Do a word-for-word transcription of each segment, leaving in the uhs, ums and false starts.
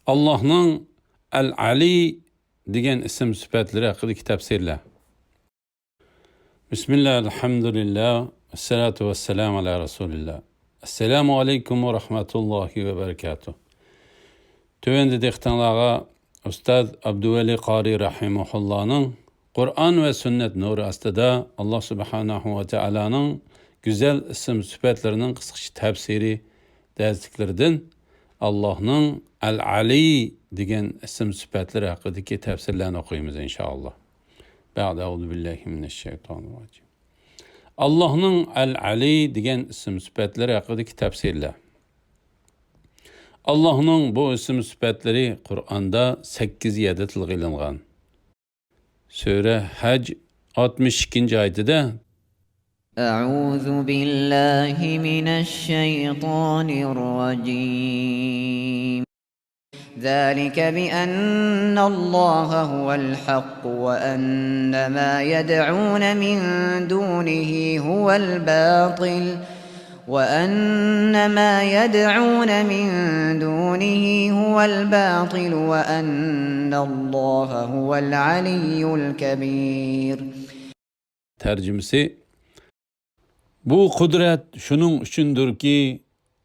ئاللاھنىڭ ئەل-ئەلى دېگەن ئىسىم سۈپەتلىرى ھەققىدىكى تەپسىرلەر. بىسمىللا، ئەلھەمدۇلىللا، ۋەسسالاتۇ ۋەسسالامۇ ئەلا رەسۇلىللا. ئەسسالامۇ ئەلەيكۇم ۋە رەھمەتۇللاھى ۋە بەرىكاتۇھ. تۆۋەندە دىققىتىڭلارغا ئۇستاز ئابدۇۋەلى قارى رەھىمەھۇللانىڭ قۇرئان ۋە سۈننەت نۇرى ئاستىدا ئاللا سۇبھانەھۇ ۋە تائالانىڭ گۈزەل ئىسىم سۈپەتلىرىنىڭ قىسقىچە تەپسىرى دەرسلىكلىرىدىن ئاللاھنىڭ ئەل-ئەلى دېگەن ئىسىم سۈپەتلىرى ھەققىدىكى تەپسىرلەرنى ئوقۇيمىز، ئىنشائاللا. بەئدە، ئەئۇزۇ بىللاھى مىنەششەيتانىر راجىم. ئاللاھنىڭ ئەل-ئەلى دېگەن ئىسىم سۈپەتلىرى ھەققىدىكى تەپسىرلەر. ئاللاھنىڭ بۇ ئىسىم سۈپەتلىرى قۇرئاندا سەككىز يەردە تىلغا ئېلىنغان. سۈرە ھەج ئاتمىش ئىككىنچى ئايىتىدە، أعوذ بالله من الشيطان الرجيم. ذلك بأن الله هو الحق وأن ما يدعون من دونه هو الباطل وأن ما يدعون من دونه هو الباطل وأن الله هو العلي الكبير. تەرجىمىسى، بۇ قۇدرەت شۇنىڭ ئۈچۈندۇركى،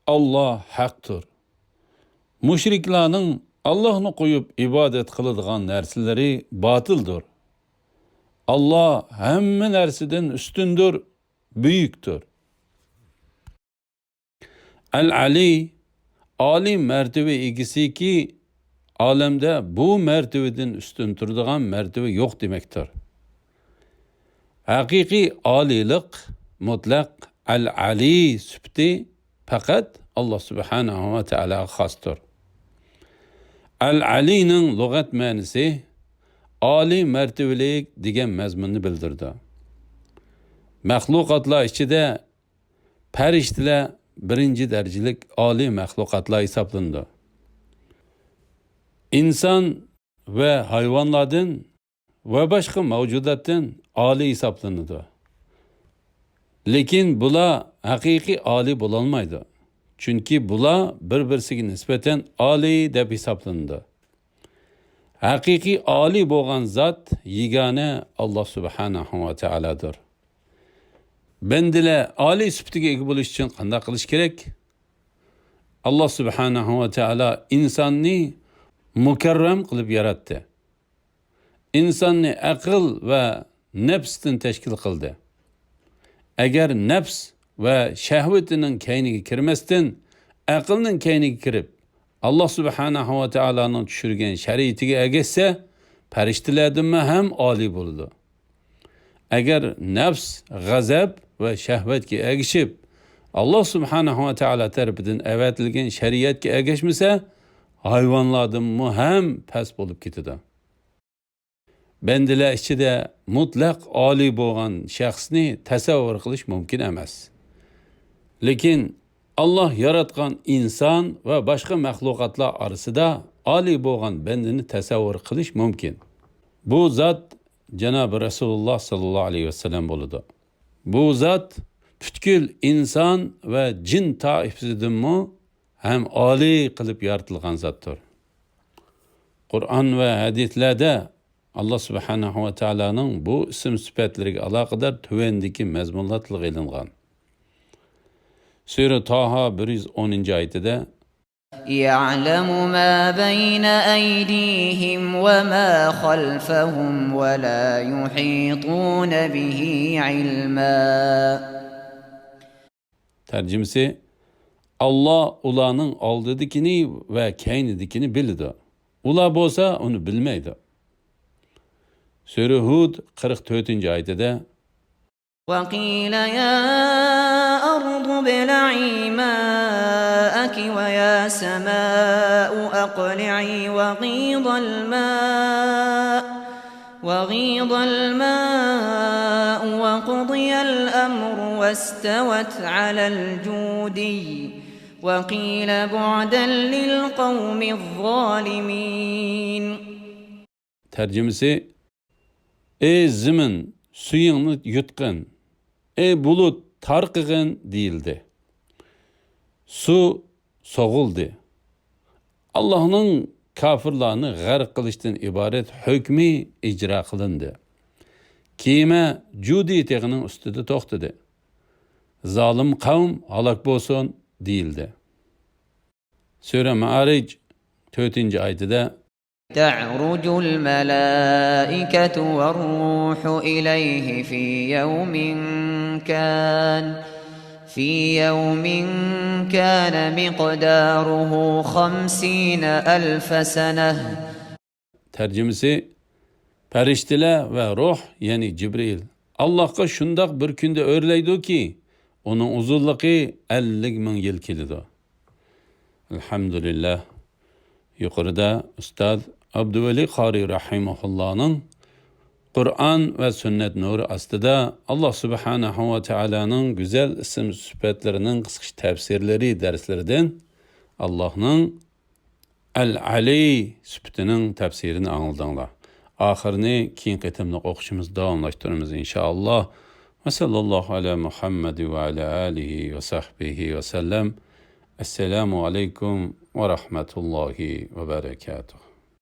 ئاللا ھەقتۇر. مۇشرىكلارنىڭ ئاللاھنى قويۇپ ئىبادەت قىلىدىغان نەرسىلىرى باتىلدۇر. ئاللا ھەممە نەرسىدىن ئۈستۈندۇر، بۈيۈكتۇر. ئەل-ئەلى، ئالىي مەرتىۋە ئىگىسىكى، ئالەمدە بۇ مەرتىۋىدىن ئۈستۈن تۇرىدىغان مەرتىۋە يوق دېمەكتۇر. ھەقىقىي ئالىيلىق، مۇتلەق ئەل-ئەلى سۈپىتى پەقەت ئاللا سۇبھانەھۇ ۋە تائالاغا خاستۇر. ئەل-ئەلىنىڭ لۇغەت مەنىسى ئالىي مەرتىۋىلىك دېگەن مەزمۇننى بىلدۈرىدۇ. مەخلۇقاتلار ئىچىدە پەرىشتىلەر بىرىنچى دەرىجىلىك ئالىي مەخلۇقاتلار ھېسابلىنىدۇ. ئىنسان ۋە ھايۋانلاردىن ۋە باشقا مەۋجۇداتتىن ئالىي ھېسابلىنىدۇ. لېكىن بۇلار ھەقىقىي ئالىي بولالمايدۇ. چۈنكى بۇلار بىر-بىرسىگە نىسبەتەن ئالىي دەپ ھېسابلىنىدۇ. ھەقىقىي ئالىي بولغان زات يېگانە ئاللا سۇبھانەھۇ ۋە تائالادۇر. بەندىلەر ئالىي سۈپىتىگە ئىگە بولۇش ئۈچۈن قانداق قىلىش كېرەك؟ ئاللا سۇبھانەھۇ ۋە تائالا ئىنساننى مۇكەررەم قىلىپ ياراتتى. ئىنساننى ئەقىل ۋە نەپستىن تەشكىل قىلدى. ئەگەر نەپس ۋە شەھۋىتىنىڭ كەينىگە كىرمەستىن، ئەقىلنىڭ كەينىگە كىرىپ، ئاللا سۇبھانەھۇ ۋە تائالانىڭ چۈشۈرگەن شەرىئىتىگە ئەگەشسە، پەرىشتىلەردىنمۇ ھەم ئالىي بولىدۇ. ئەگەر نەپس، غەزەپ ۋە شەھۋەتكە ئەگىشىپ، ئاللا سۇبھانەھۇ ۋە تائالا تەرىپىدىن ئەۋەتىلگەن شەرىئەتكە ئەگەشمىسە، ھايۋانلاردىنمۇ ھەم پەس بولۇپ كېتىدۇ. بەندىلەر ئىچىدە مۇتلەق ئالىي بولغان شەخسنى تەسەۋۋۇر قىلىش مۇمكىن ئەمەس. لېكىن ئاللا ياراتقان ئىنسان ۋە باشقا مەخلۇقاتلار ئارىسىدا ئالىي بولغان بەندىنى تەسەۋۋۇر قىلىش مۇمكىن. بۇ زات جانابى رەسۇلۇللا ساللاللاھۇ ئەلەيھى ۋەسەللەم بولىدۇ. بۇ زات پۈتكۈل ئىنسان ۋە جىن تائىپىسىدىنمۇ ھەم ئالىي قىلىپ يارىتىلغان زاتتۇر. قۇرئان ۋە ھەدىسلەردە ئاللا سۇبھانەھۇ ۋە تائالانىڭ بۇ ئىسىم سۈپەتلىرىگە ئالاقىدار تۆۋەندىكى مەزمۇنلار تىلغا ئېلىنغان. سۈرە تاھا بىر يۈز ئونىنچى ئايىتىدە، يعلم ما بين أيديهم وما خلفهم ولا يحيطون به علما. تەرجىمىسى، ئاللا ئۇلارنىڭ ئالدىدىكىنى ۋە كەينىدىكىنى بىلىدۇ. ئۇلار بولسا ئۇنى بىلمەيدۇ. سۈرە ھۇد قىرىق تۆتىنچى ئايىتىدە، وقيل يا أرض ابلعي ماءك ويا سماء أقلعي وغيض الماء وغيض الماء وقضي الأمر واستوت على الجودي وقيل بعدا للقوم الظالمين. تەرجىمىسى، ئەي زېمىن، سۈيۈڭنى يۇتقىن، ئەي بۇلۇت، تارقىغىن دېيىلدى. سۇ سوغۇلدى. ئاللاھنىڭ كاپىرلارنى غەرق قىلىشتىن ئىبارەت ھۆكمى ئىجرا قىلىندى. كېمە جۇدى تېغىنىڭ ئۈستىدە توختىدى. زالىم قەۋم ھالاك بولسۇن دېيىلدى. سۈرە مائارىج تۆتىنچى ئايىتىدە تعرج الملائكة والروح إليه في يوم كان في يوم كان مقداره خمسين ألف سنة. تەرجىمىسى، پەرىشتىلەر ۋە روھ، يەنى جىبرىئىل، ئاللاھقا شۇنداق بىر كۈندە ئۆرلەيدۇكى، ئۇنىڭ ئۇزۇنلۇقى ئەللىك مىڭ يىل كېلىدۇ. ئەلھەمدۇلىللاھ. يۇقىرىدا ئۇستاز ئابدۇۋەلى قارى رەھىمەھۇللانىڭ قۇرئان ۋە سۈننەت نۇرى ئاستىدا ئاللاھ سۇبھانەھۇ ۋە تائالانىڭ گۈزەل ئىسىم سۈپەتلىرىنىڭ قىسقىچە تەپسىرلىرى دەرسلىرىدىن ئاللاھنىڭ ئەل ئەلى سۈپىتىنىڭ تەپسىرىنى ئاڭلىدىڭلار. ئاخىرىنى كېيىنكى قېتىملىق ئوقۇشىمىزدا داۋاملاشتۇرىمىز، ئىنشائاللاھ. ۋە سەللەللاھۇ ئەلە مۇھەممەد ۋە ئەلە ئالىھى ۋە سەھبىھى ۋە سەللەم. ئەسسالامۇ ئەلەيكۇم ۋە رەھمەتۇللاھى ۋە بەرەكاتۇھ.